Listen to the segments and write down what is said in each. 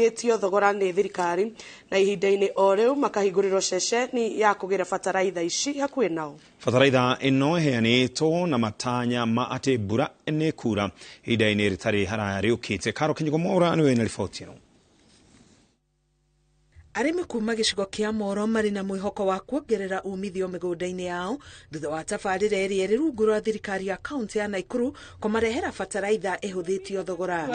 Ĩgũithĩtio thogora nĩ thirikari na ihinda-inĩ o rĩu makahingũrĩrwo ceceni ya kũgĩra bataraitha ici hakuhĩ nao. Bataraitha ĩno ĩheanĩtwo na matanya ma atĩ mbura nĩ kura ihinda-inĩ rĩtarĩ haraya rĩũkĩte. Karo Kinyugo Mwaura nĩwe wĩna riboti ĩno. Arĩmi kuma gĩcigo kĩa Moro marĩ na mwĩhoko wa kuongerera umithio mĩgũnda-inĩ yao thutha wa tabarĩra ĩrĩa ĩrĩ rungu rwa thirikari ya kaunti ya Nakuru kũmarehera bataraitha ĩhũthĩtio thogora.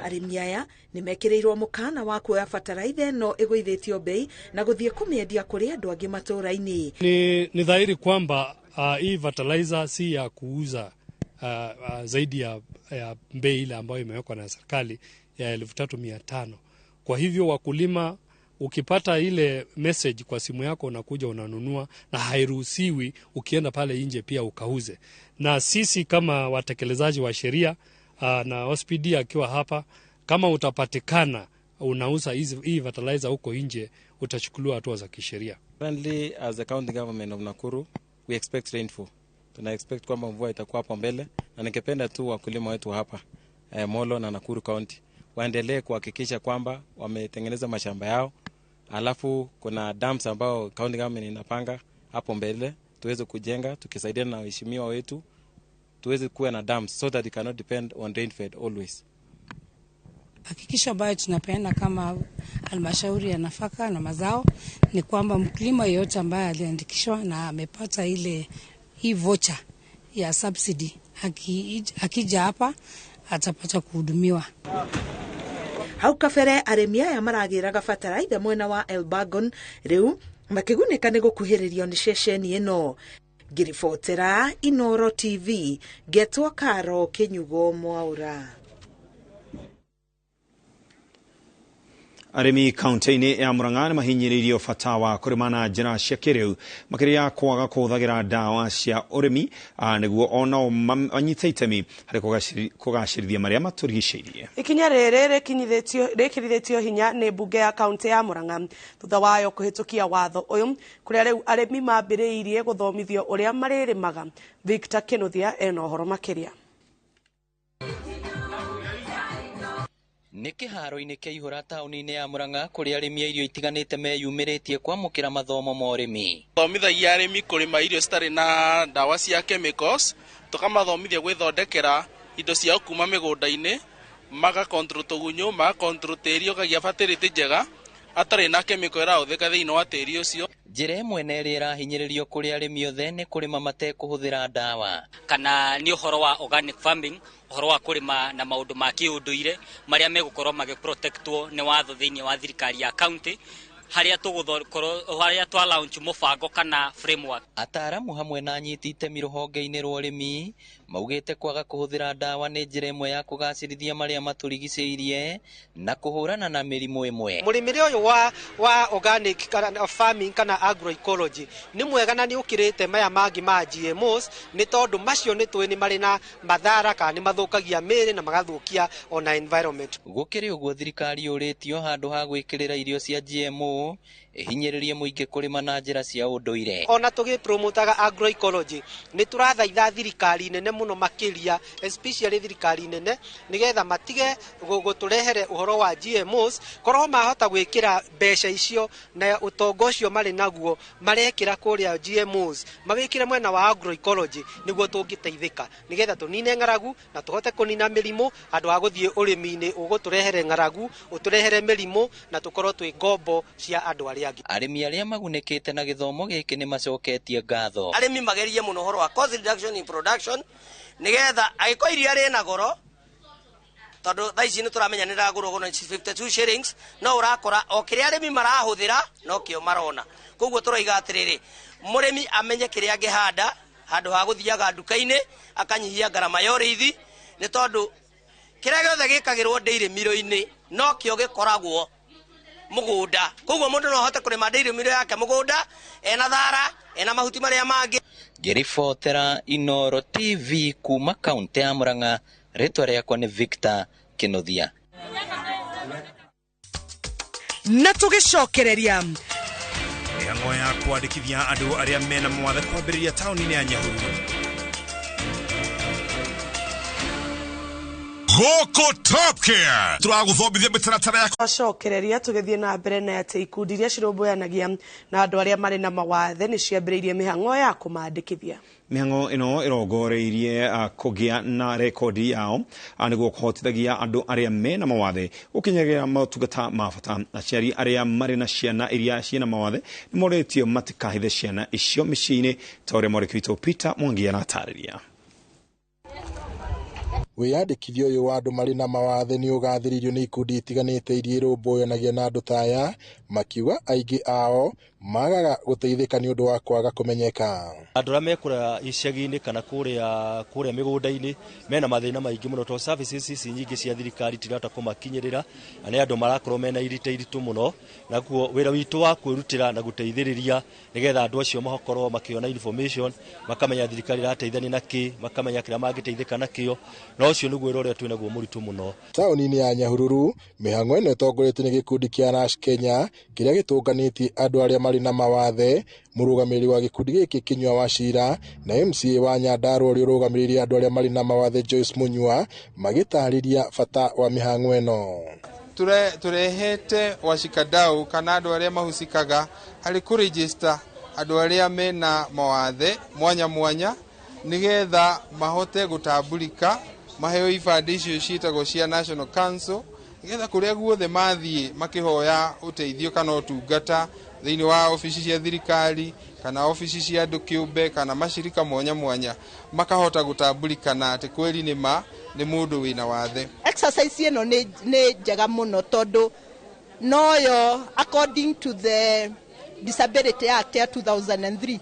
Arĩmi aya nĩmekĩrĩirwo mũkana wa kuoya bataraitha ĩno ĩgũithĩtio bei na gũthiĩ kũmĩendia kũrĩ andũ angĩ matũũra-inĩ. Ni dhahiri kwamba hii fertilizer si ya kuuza zaidi ya bei ile ambayo imewekwa na serikali ya 3500. Kwa hivyo wakulima, ukipata ile message kwa simu yako unakuja unanunua, na hairuhusiwi ukienda pale nje pia ukauze. Na sisi kama watekelezaji wa sheria na OSPD akiwa hapa, kama utapatikana unauza hii fertilizer huko nje, utachukuliwa hatua za kisheria. Currently, as the county government of Nakuru, we expect rainfall. Tuna expect kwamba mvua itakuwa hapo mbele, na ningependa tu wakulima wetu hapa Molo na Nakuru County waendelee kuhakikisha kwamba wametengeneza mashamba yao. Alafu kuna dams ambao county government inapanga hapo mbele tuweze kujenga, tukisaidiana na waheshimiwa wetu tuweze kuwa na dams so that we cannot depend on rainfed always. Hakikisho ambayo tunapeana kama halmashauri ya nafaka na mazao ni kwamba mkulima yeyote ambaye aliandikishwa na amepata ile hii voucher ya subsidy, akija hapa atapata kuhudumiwa. Hau kabere arĩmi aya maragĩraga bataraitha mwena wa Elbagon rĩu makĩgunĩka nĩ gũkuhĩrĩrio nĩ ceceni ĩno. Ngĩribotera Inoro TV ngetwo Karo Kinyugo Mwaura. Arĩmi kaunti-inĩ ya Murang'a nĩ mahinyĩrĩirio bata wa kũrĩma na njĩra cia kĩrĩu makĩria kwaga kũhũthagĩra ndawa cia ũrĩmi nĩguo onao manyite itemi harĩ kũgacĩrithia marĩa matũrigicĩirie. Ikinya rĩrĩ rĩkĩrithĩtio hinya nĩ mbunge ya kaunti ya Murang'a thutha wayo kũhĩtũkia watho ũyũ kũrĩa rĩu arĩmi mambĩrĩirie gũthomithio ũrĩa marĩrĩmaga. Victor Kinuthia ena ũhoro makĩria. Nĩ kĩharo-inĩ kĩa ihũra taũni-inĩ ya Murang'a kũrĩa arĩmi a irio itiganĩte meyumĩrĩtie kwamũkĩra mathomo ma ũrĩmi. Thomithagia arĩmi kũrĩma irio citarĩ na ndawa cia chemicals, tũkamathomithia gwĩthondekera indo ciao kuma mĩgũnda-inĩ, maga control tũgunyũ, maga control tĩri ũkagĩa fertility njega atarĩ na chemical ĩrahũthĩka thĩinĩ wa tĩri ũcio. Njĩra ĩmwe na ĩrĩa ĩrahinyĩrĩrio kũrĩ arĩmi othe nĩ kũrĩma matekũhũthĩra ndawa. Kana nĩ ũhoro wa organic farming, ũhoro wa kũrĩma na maũndũ ma kĩũndũire marĩa megũkorwo magĩprotectwo nĩ watho thĩinĩ wa thirikari ya county, harĩa tũgũkorwo harĩa twa launch mũbango kana framework. Ataaramu hamwe na anyiti itemi rũhonge-inĩ rwa ũrĩmi maugĩte kwaga kũhũthĩra ndawa nĩ njĩra ĩmwe ya kũgacĩrithia marĩa matũrigicĩirie na kũhũrana na mĩrimũ ĩmwe. Mũrĩmĩre ũyũ wa organic kana farming kana agroecology nĩ mwega na nĩ ũkĩrĩte maya mangĩ ma GMOs, nĩ tondũ macio nĩ tũĩ nĩ marĩ na mathara kana nĩ mathũkagia mĩĩrĩ na magathũkia ona environment. Gũkĩrĩ ũguo thirikari yũrĩtio handũ ha gwĩkĩrĩra irio cia GMO ĩhinyĩrĩrie mũingĩ kũrĩma na njĩra cia ũndũire. Ona tũgĩpromotaga agroecology nĩ tũrathaitha thirikari nene mũno makĩria, especially thirikari nene, nĩgetha matige gũtũrehere ũhoro wa GMOs. Korwo mahota gwĩkĩra mbeca icio na ũtonga ũcio marĩ naguo marekĩra kũrĩa GMOs, mawĩkĩre mwena wa agroecology nĩguo tũngĩteithĩka, nĩgetha tũnine ng'aragu na tũhote kũnina mĩrimũ handũ ha gũthiĩ ũrĩmi-inĩ ũgũtũrehere ng'aragu, ũtũrehere mĩrimũ na tũkorwo twĩ ngombo cia andũ arĩa angĩ. Arĩmi arĩa magunĩkĩte na gĩthomo gĩkĩ nĩ macoketie ngatho. Arĩmi magerie mũno ũhoro wa cost reduction in production nĩgetha angĩkorwo iria rĩna goro, tondũ thaa ici nĩ tũramenya nĩ rĩragũrwo na 52 shillings, no ũrakora o kĩrĩa arĩmi marahũthĩra no kĩo marona. Koguo tũroiga atĩrĩrĩ, mũrĩmi amenye kĩrĩa angĩhanda handũ ha gũthiaga nduka-inĩ akanyihia ngarama ya ũrĩithi, nĩ tondũ kĩrĩa gĩothe gĩkagĩrwo dairy mill-inĩ no kĩo gĩkoragwo mũgũnda. Koguo mũndũ no ahote kũrĩma dairy mill yake mũgũnda ena thara, ena mahuti marĩa mangĩ. Ngĩribotera Inoro TV kuma kaunti ya Murang'a, rĩtwa rĩakwa nĩ Victor Kinuthia. Na tũgĩcokereria mĩhang'o ya kwandĩkithia andũ arĩa mena mawathe kwambĩrĩria taũni-inĩ ya Nyahururu. Gũkũ Top Care tũragũthomithia mĩtaratara ya Acokereria tũgĩthiĩ na mbere na atĩ ikundi iria cirũmbũyanagia na andũ arĩa marĩ na mawathe nĩ ciambĩrĩirie mĩhang'o ya kũmandĩkithia. Mĩhang'o ĩno ĩrongoreirie kũgĩa na rekondi yao nĩguo kũhotithagia andũ arĩa mena mawathe gũkinyagĩra motungata ma bata. Aciari arĩa marĩ na ciana iria ciĩna mawathe nĩ morĩtio matikahithe ciana icio mĩciĩ-inĩ ta ũrĩa mwandĩki witũ Peter Mwangi aratarĩria. Wĩyandĩkithia ũyũ wa andũ marĩ na mawathe nĩ ũgathĩrĩirio nĩ ikundi itiganĩte iria irũmbũyanagia na andũ ta aya, makiuga aingĩ ao magaga gũteithĩka nĩ ũndũ wa kwaga kũmenyeka. Andũ arĩa me kũrĩa icagi-inĩ kana kũrĩa mĩgũnda-inĩ mena mathĩna maingĩ mũno tondũ services ici nyingĩ cia thirikari tirahota kũmakinyĩrĩra, na nĩ andũ marakorwo mena iritũ mũno, naguo wĩra witũ wa kwĩrutĩra na gũteithĩrĩria nĩgetha andũ acio makorwo makĩona information, makamenya thirikari ĩrateithania na kĩ, makamenya kĩrĩa mangĩteithĩka nakĩo, na ũcio nĩguo wĩra ũrĩa twĩnaguo mũritũ mũno. Taũni-inĩ ya Nyahururu, mĩhang'o ĩno ĩtongoretio nĩ gĩkundi kĩa Rash Kenya kĩrĩa gĩtũnganĩtie andũ arĩa marĩ na mawathe. Mũrũgamĩrĩri wa gĩkundi gĩkĩ Kinyua Wachira na MCA wa Nyandarua ũrĩa ũrũgamĩrĩire andũ arĩa marĩ na mawathe Joyce Munyua magĩtarĩria bata wa mĩhang'o ĩno. Turehete washikadau kana andũ arĩa mahusikaga harĩ kũregister andũ arĩa mena mawathe mwanya mwanya nĩgetha mahote gũtambũrĩka, maheo ibandĩ icio ciĩtagwo cia National Council, nĩgetha kũrĩa guothe mathiĩ makĩhoya ũteithio kana ũtungata thĩinĩ wa obici cia thirikari kana obici cia andũ kĩũmbe kana mashirika mwanya mwanya, makahota gũtambũrĩkana atĩ kweli nĩ ma nĩ mũndũ wĩna wathe. Exercise ĩno nĩ njega mũno tondũ noyo according to the Disability Act ya 2003,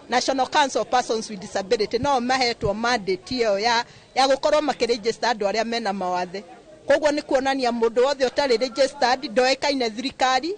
National Council of Persons with Disability no mahetwo mandate ĩyo ya gũkorwo makĩregister andũ arĩa mena mawathe. Koguo nĩ kuonania mũndũ wothe ũtarĩ registered ndoĩkaine thirikari,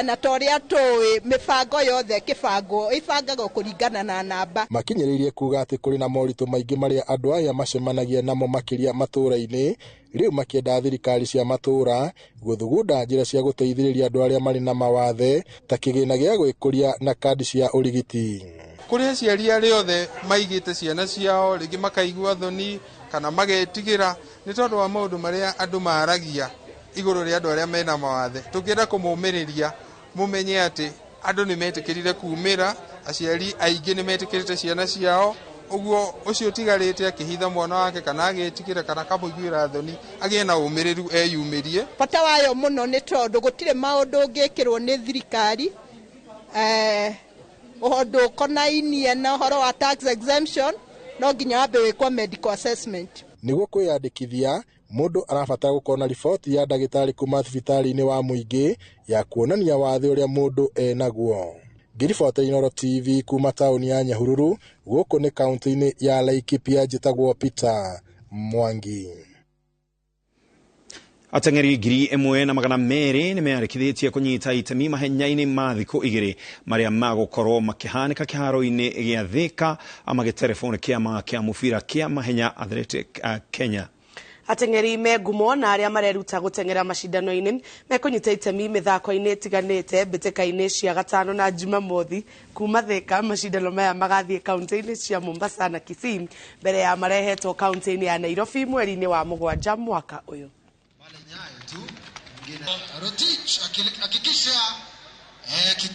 na ta ũrĩa tũĩ mĩbango yothe ĩkĩbangwo ĩbangagwo kũringana na namba. Makinyĩrĩirie kuga atĩ kũrĩ na moritũ maingĩ marĩa andũ aya macemanagia namo makĩria matũũra-inĩ, rĩu makĩenda thirikari cia matũũra gũthugunda njĩra cia gũteithĩrĩria andũ arĩa marĩ na mawathe ta kĩgĩna gĩa gwĩkũria na kandi cia ũrigiti. Kũrĩ aciari arĩa othe maigĩte ciana ciao rĩngĩ makaigua thoni kana magetigĩra nĩ tondũ wa maũndũ marĩa andũ maragia igũrũ rĩa andũ arĩa mena mawathe. Tũngĩenda kũmũmĩrĩria mũmenye atĩ andũ nĩ metĩkĩrire kumĩra, aciari aingĩ nĩ metĩkĩrĩte ciana ciao, ũguo ũcio ũtigarĩte akĩhitha mwana wake kana agĩtigĩra kana akamũiguĩra thoni agĩe na ũmĩrĩru eyumĩrie. Bata wayo mũno nĩ tondũ gũtirĩ maũndũ ũngĩkĩrwo nĩ thirikari ũndũ ũkonainie na ũhoro wa tax exemption, no nginya wambe wĩkwo medical assessment. Nĩguo kwĩyandĩkithia, mũndũ arabatara gũkorwo na riboti ya ndagĩtarĩ kuma thibitarĩ-inĩ wa mũingĩ ya kuonania wathe ũrĩa mũndũ enaguo. Ngĩribotera Inooro TV kuma taũni ya Nyahururu, gũkũ nĩ kaũntĩ-inĩ ya Laikipia, njĩtagwo Peter Mwangi. Ateng'eri 1,200 nĩ meyandĩkithĩtie kũnyita itemi mahenya-inĩ ma thikũ igĩrĩ marĩa magũkorwo makĩhanĩka kĩharo-inĩ gĩa Thika magĩtereboni kĩama kĩa mũbira kĩa mahenya Athletic Kenya. Ateng'eri me ngumo na arĩa mareruta gũteng'era macindano-inĩ mekũnyita itemi mĩthako-inĩ ĩtiganĩte mbĩtĩka-inĩ cia gatano na Jumamothi kuma Thika. Macindano maya magathiĩ kaunti-inĩ cia Mombasa na Kisii mbere ya marehetwo kaunti-inĩ ya Nairobi mweri-inĩ wa 7 mwaka ũyũ.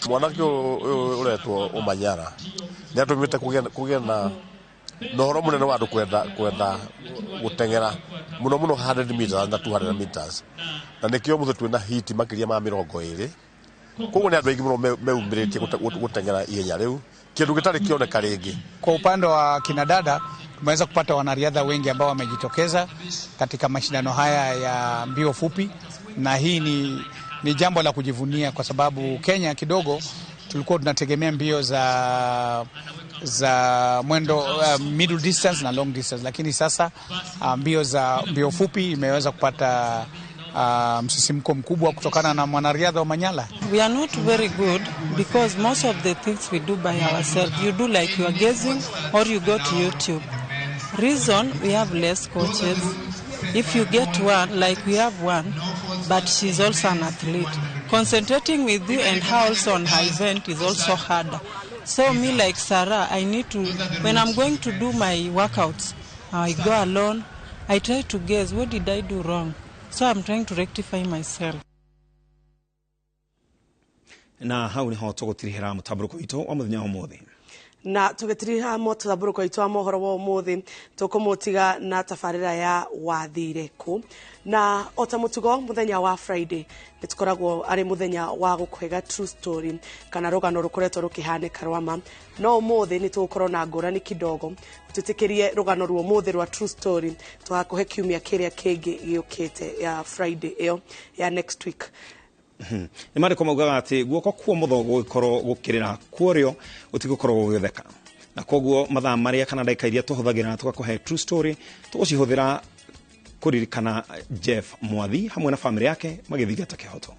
Mwanake ũyũ ũretwo Omanyala nĩ atũmĩte kũgĩe na ũhoro mũnene wa andũ kwenda gũteng'era mũno mũno 100 meters na 200 meters, na nĩkĩo mũthĩ twĩna hiti makĩria ma 20. Koguo nĩ andũ aingĩ mũno meumĩrĩtie gũteng'era ihenya rĩu, kĩndũ gĩtarĩ kĩoneka rĩngĩ. Kwa upande wa kinadada tumeweza kupata wanariadha wengi ambao wamejitokeza katika mashindano haya ya mbio fupi, na hii ni jambo la kujivunia kwa sababu Kenya kidogo tulikuwa tunategemea mbio za mwendo middle distance na long distance, lakini sasa mbio za mbio fupi imeweza kupata msisimko mkubwa kutokana na mwanariadha Omanyala. We are not very good because most of the things we do by ourselves. You do like you are guessing or you go to YouTube. Reason, we have less coaches. If you get one, like we have one, but she's also an athlete. Concentrating with you and her also on her event is also harder. So me like Sarah, I need to, when I'm going to do my workouts, I go alone, I try to guess, what did I do wrong? So I'm trying to rectify myself. Na hau niho tũgũtirihĩra mũtambũrũko witũ wa mũthenya ũmũthĩ. Na tũgĩtirihĩra mũtambũrũko witũ wa mohoro wa ũmũthĩ tũkũmũtiga na tabarĩra ya wathire kũ. Na o ta mũtugo mũthenya wa Friday nĩ tũkoragwo arĩ mũthenya wa gũkũhega true story kana rũgano rũkoretwo rũkĩhanĩka rwa ma. No ũmũthĩ nĩ tũgũkorwo na ngũrani kidogo, twĩtĩkĩrie rũgano rwa ũmũthĩ rwa true story tũgakũhe kiumia kĩrĩa kĩngĩ gĩũkĩte ya Friday ĩyo ya next week. Nĩ marĩkũ maugaga atĩ guoko kwa ũmotho gũgĩkorwo gũkĩrĩra kwa ũrĩo gũtigũkorwo gũgĩtheka, na koguo mathaa marĩa kana ndagĩka iria tũhũthagĩra tũgakũhe true story tũgũcihũthĩra kũririkana Jeff Mwathi hamwe na famĩlĩ yake magĩthingata kĩhoto.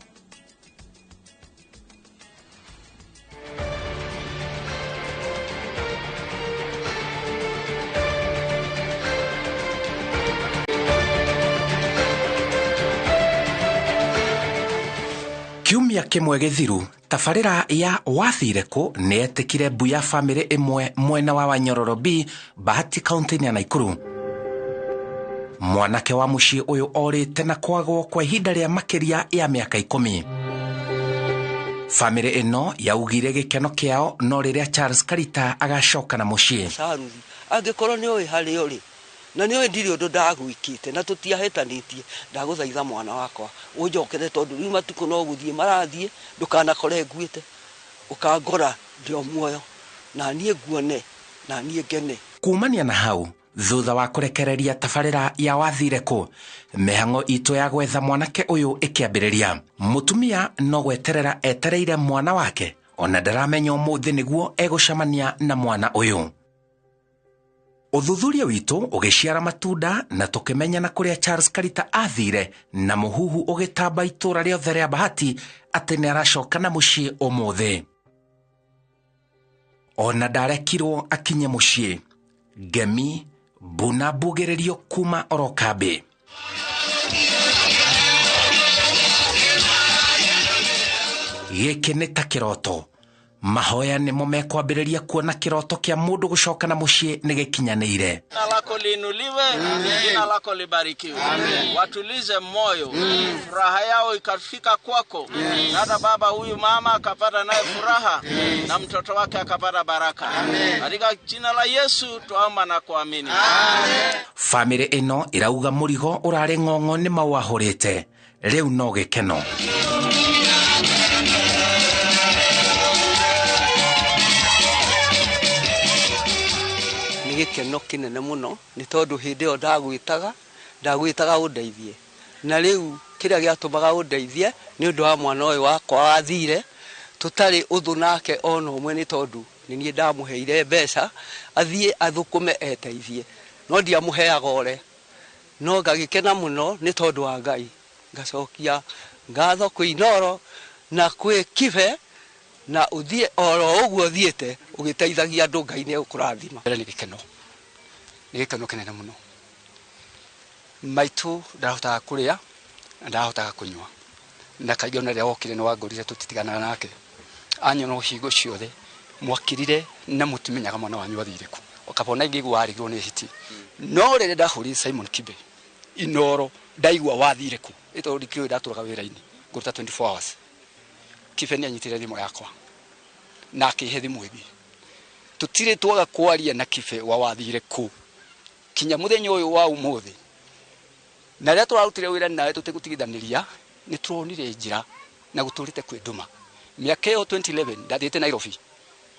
Kiumia kĩmwe gĩthiru tabarĩra ya wathire kũ nĩ etĩkire mbu ya famĩlĩ ĩmwe mwena wa Wanyororo B Bahati kaunti-inĩ ya Nakuru. Mwanake wa mũciĩ ũyũ orĩte na kwagwo kwa ihinda rĩa makĩria ya mĩaka 10. Famĩlĩ ĩno yaugire gĩkeno kĩao no rĩrĩa Charles Karita agacoka na mũciĩ. Angĩkorwo nĩ ũĩ harĩa ũrĩ na nĩ ũĩ ndirĩ ũndũ ndagwĩkĩte na tũtiahĩtanĩtie, ndagũthaitha mwana wakwa ũnjokere tondũ rĩu matukũ no gũthiĩ marathiĩ, ndũkanakore nguĩte ũkangora ndĩ o muoyo na niĩ nguone na niĩ ngene. Kumania na hau thutha wa kũrekereria tabarĩra ya wathire kũ, mĩhang'o itũ ya gwetha mwanake ũyũ ĩkĩambĩrĩria. Mũtumia no gweterera etereire mwana wake ona ndaramenya ũmũthĩ nĩguo egũcemania na mwana ũyũ. Ũthuthuria witũ ũgĩciara matunda na tũkĩmenya na kũrĩa Charles Karita athire na mũhuhu ũgĩtamba itũra rĩothe rĩa Bahati atĩ nĩ aracoka na mũciĩ ũmũthĩ. Ona ndarekirwo akinye mũciĩ, ngemi mbuna mbugĩrĩrio kuma oro kambĩ. Gĩkĩ nĩ ta kĩroto. Mahoya nĩmo mekwambĩrĩria kuona kĩroto kĩa mũndũ gũcoka na mũciĩ nĩ gĩkinyanĩire. Jina lako liinuliwe, jina lako libarikiwe. Watulize moyo, furaha yao ikafika kwako. Hata baba huyu mama akapata naye furaha na mtoto wake akapata baraka. Katika jina la Yesu tuomba na kuamini. Famĩlĩ ĩno ĩrauga mũrigo ũrarĩ ng'ong'o nĩ mawahũrĩte, rĩu no gĩkeno. Gĩkeno kĩnene mũno nĩ tondũ hĩndĩ ĩyo ndagwĩtaga ũndeithie, na rĩu kĩrĩa gĩatũmaga ũndeithie nĩ ũndũ wa mwana ũyũ wakwa wathire tũtarĩ ũthũ nake ona ũmwe, nĩ tondũ nĩ niĩ ndamũheire mbeca athiĩ athũkũme eteithie, no ndiamũheaga ore, no ngagĩkena mũno nĩ tondũ wa Ngai. Ngacokia ngatho kwĩ Inooro na kwĩ Kibe na ũthiĩ oro ũguo ũthiĩte ũgĩteithagia andũ, Ngai nĩ egũkũrathima. Nĩ gĩkeno, nĩ gĩkeno kĩnene mũno. Maitũ ndahotaga kũrĩa na ndahotaga kũnyua, na kaingĩ ona rĩrĩa wokire nĩ wangorire tũtitiganaga nake, anyona hingo ciothe mwakirire na mũtimenyaga mwana wanyu athire kũ, ũkabona ingĩigua warigirwo nĩ hiti. No rĩrĩa ndahũrire Simon Kibe Inooro ndaigua wathire kũ, ĩ tondũ ndikĩũĩ ndatũraga wĩra-inĩ ngũruta 24 hours. Kibe nĩ anyitire thimũ yakwa na akĩhe thimũ ĩngĩ. Tũtirĩ twaga kwaria na Kibe wa wathire kũ kinya mũthenya ũyũ wa ũmũthĩ. Na rĩrĩa tũrarutire wĩra nawe tũtegũtigithanĩria nĩ tũronire njĩra na gũtũrĩte kwĩ ndũma. Mĩaka ĩyo 2011 ndathiĩte Nairobi,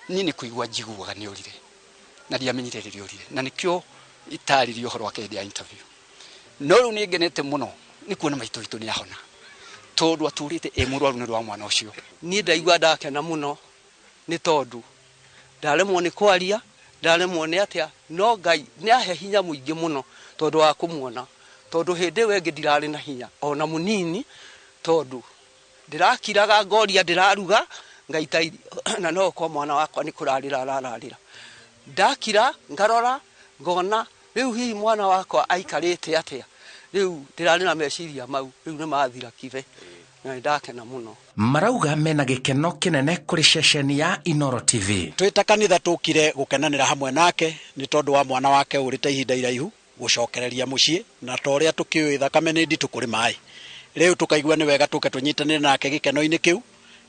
niĩ nĩ kũigua njiguaga nĩ orire na ndiamenyire rĩrĩa orire, na nĩkĩo itarĩrio ũhoro wake hĩndĩ ya interview. No rĩu nĩ ngenete mũno nĩ kuona maitũ witũ nĩ ahona, tondũ atũrĩte ĩ mũrwaru nĩ ũndũ wa mwana ũcio. Niĩ ndaigua ndakena mũno nĩ tondũ ndaremwo nĩ kwaria, ndaremwo nĩ atĩa, no Ngai nĩ ahe hinya mũingĩ mũno tondũ wa kũmuona, tondũ hĩndĩ ĩyo ĩngĩ ndirarĩ na hinya ona mũnini, tondũ ndĩrakiraga ngoria ndĩraruga ngaita irio na no kwa mwana wakwa nĩ kũrarĩra arararĩra. Ndakira ngarora ngona rĩu hihi mwana wakwa aikarĩte atĩa, rĩu ndĩrarĩ na meciria mau rĩu nĩ mathira Kibe na ndakena mũno. Marauga mena gĩkeno kĩnene kũrĩ ceceni ya Inooro TV. Twĩ ta kanitha tũkire gũkenanĩra hamwe nake nĩ tondũ wa mwana wake ũrĩte ihinda iraihu. Gũcokereria mũciĩ na ta ũrĩa tũkĩũĩ thakame nĩ nditũ kũrĩ maĩ rĩu tũkaigua nĩ wega tũke tũnyitanĩre nake gĩkeno-inĩ kĩu.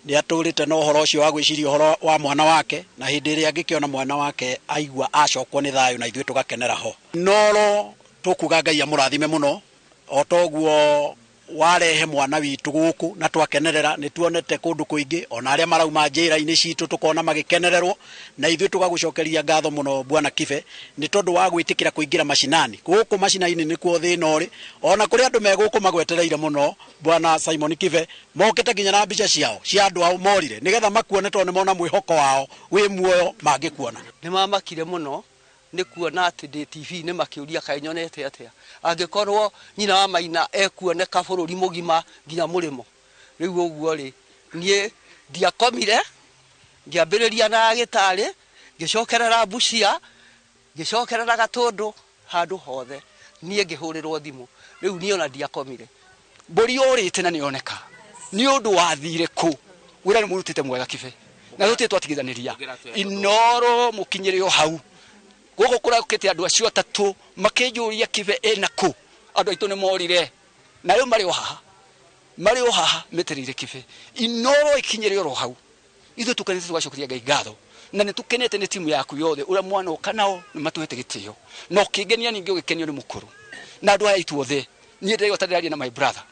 Nĩ atũrĩte na ũhoro ũcio wa gwĩciria ũhoro wa mwana wake, na hĩndĩ ĩrĩa angĩkĩona mwana wake aigua acokwo nĩ thayũ, na ithuĩ tũgakenera ho. Noro tũkuga Ngai amũrathime mũno o toguo warehe mwana witũ gũkũ na twakenerera. Nĩ tuonete kũndũ kũingĩ ona arĩa marauma njĩra-inĩ citũ tũkona magĩkenererwo, na ithuĩ tũgagũcokeria ngatho mũno Bwana Kibe nĩ tondũ wa gwĩtĩkĩra kũingĩra macinani. Gũkũ macinani nĩkuo thĩna ũrĩ, ona kũrĩ andũ me gũkũ magwetereire mũno Bwana Simon Kibe, mokĩte nginya na mbica ciao cia andũ ao morire nĩgetha makuone, tondũ nĩmona mwĩhoko wao wĩ muoyo mangĩkuona. Nĩ mamakire mũno nĩ kuona atĩ ndĩ TV-inĩ, makĩũria kaĩ nyonete atĩa angĩkorwo nyina wa Maina ekuoneka bũrũri mũgima nginya mũrĩmo. Rĩu ũguo rĩ, niĩ ndiakomire, ngĩambĩrĩria na gĩtarĩ, ngĩcokerera Busia, ngĩcokerera Gatũndũ, handũ hothe niĩ ngĩhũrĩrwo thimũ. Rĩu niĩ ona ndiakomire. Mbũri yũrĩte na nĩyoneka nĩ ũndũ wathire kũ. Wĩra nĩ mũrutĩte mwega Kibe, na tũtirĩ twatigithanĩria Inoro mũkinyĩre o hau gũkũ kũrakĩte andũ acio atatũ makĩnjũria Kibe ena kũ. Andũ aitũ nĩ morire na rĩu marĩ o haha, marĩ o haha metereire Kibe. Inoro ĩkinyĩre oro hau. Ithuĩ tũkenete, tũgacokeria Ngai ngatho na nĩ tũkenete nĩ timu yaku yothe ũrĩa mwana ũka nao nĩ matũhete gĩtĩo na ũkĩngenia, ningĩ ũgĩkenio nĩ mũkũrũ na andũ aya aitũ othe. Niĩ ndĩraigua ta ndĩraria na my brother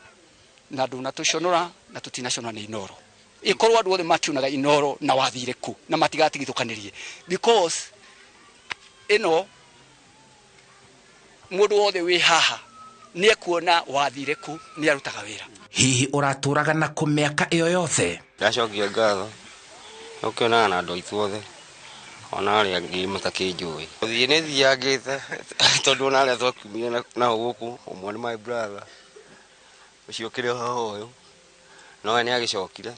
na ndũnatũconora na tũtinaconora nĩ Inoro. Ĩkorwo andũ othe mationaga Inoro na wathire kũ na matigatigithũkanĩrie, because ĩno mũndũ wothe wĩ haha nĩ ekuona wathire kũ, nĩ arutaga wĩra. Hihi ũratũraga na kũ mĩaka ĩyo yothe? Ndacokia ngatho ũkĩonaga na andũ aitũ othe ona arĩa angĩ matakĩnjũĩ. Gũthiĩ nĩ thiangĩte tondũ ona arĩa twakiumire nao gũkũ, ũmwe nĩ my brother ũcio ũkĩrĩ o haha ũyũ, no we nĩ agĩcokire,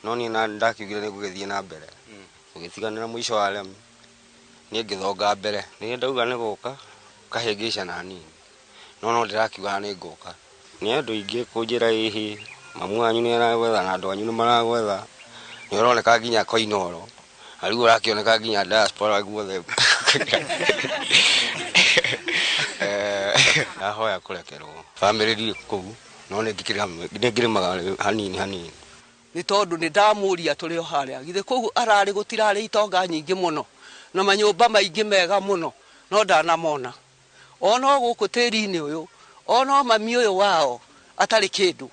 no niĩ na ndakiugire nĩ ngũgĩthiĩ na mbere. Tũgĩtiganĩra mũico wa remi, niĩ ngĩthonga mbere. Nĩ ndauga nĩ gũka kahĩngĩcana hanini, no no ndĩrakiuga nĩ ngũka. Nĩ andũ aingĩ kũnjĩra ĩhĩ mamu wanyu nĩ aragwetha na andũ anyu nĩ maragwetha, nĩ ũroneka nginya Koinoro na rĩu ũrakĩoneka nginya diaspora guothe. Ndahoya kũrekerwo, bamĩrĩ ndirĩ kũu, no nĩ ngĩrĩmaga hanini hanini. Nĩ tondũ nĩ ndamũria tũrĩ o harĩa githĩ kũu ararĩ gũtirarĩ itonga nyingĩ mũno na manyũmba maingĩ mega mũno, no ndanamona ona gũkũ tĩri-inĩ ũyũ, ona mami ũyũ wao atarĩ kĩndũ,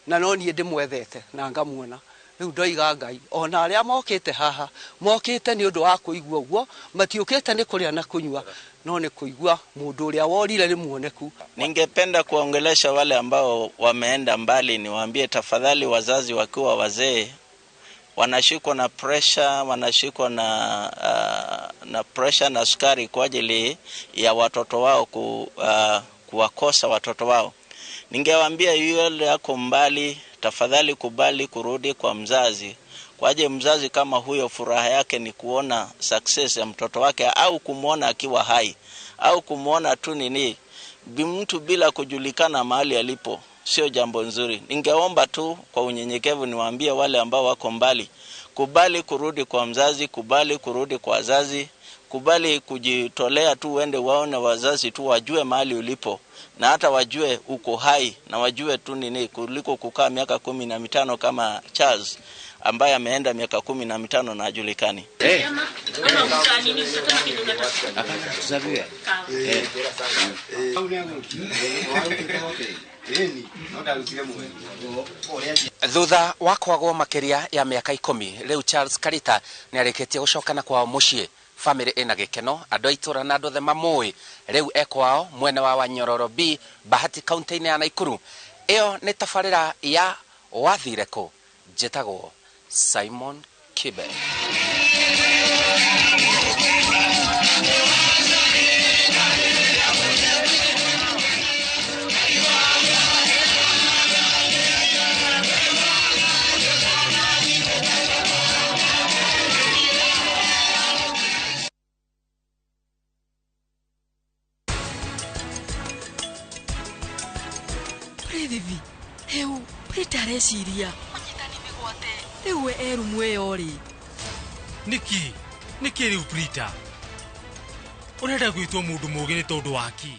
na no niĩ ndĩmwethete na ngamuona. Rĩu ndoiga Ngai ona arĩa mokĩte haha mokĩte nĩ ũndũ wa kũigua ũguo, matiũkĩte nĩ kũrĩa na kũnyua, no nĩ kũigua mũndũ ũrĩa worire nĩ muoneku. Ningependa kuongelesha wale ambao wameenda mbali, niwaambie tafadhali, wazazi wakiwa wazee wanashikwa na pressure, wanashikwa na pressure na sukari kwa ajili ya watoto wao kuwakosa watoto wao. Ningewaambia yule yako mbali, tafadhali kubali kurudi kwa mzazi. Kwa ajili mzazi kama huyo furaha yake ni kuona success ya mtoto wake, au kumuona akiwa hai, au kumuona tu nini mtu bila kujulikana mahali alipo, sio jambo nzuri. Ningeomba tu kwa unyenyekevu niwaambie wale ambao wako mbali, kubali kurudi kwa mzazi, kubali kurudi kwa wazazi, kubali kujitolea tu uende waone wazazi tu, wajue mahali ulipo na hata wajue uko hai na wajue tu nini, kuliko kukaa miaka 15 kama Charles ambaye ameenda miaka 15 na hajulikani. Thutha wa kwagwo makĩria ya mĩaka 10, rĩu Charles Karita nĩ arĩkĩtie gũcokana kwao mũciĩ. Famĩlĩ ĩna gĩkeno, andũ a itũra na andũ othe mamũĩ. Rĩu ekwao mwena wa Wanyororo B, Bahati, kaunti-inĩ ya Naikuru. Ĩyo nĩ tabarĩra ya Wathire Kũ. Njĩtagwo Simon Kibe. Prithvi, heu, Prita areciria ũnyitani mĩgwate rĩu we erumu ĩyo rĩ. Nĩkĩ? Nĩkĩ rĩu Prita? Ũrenda gwĩtwo mũndũ mũũgĩ nĩ tondũ wa kĩ?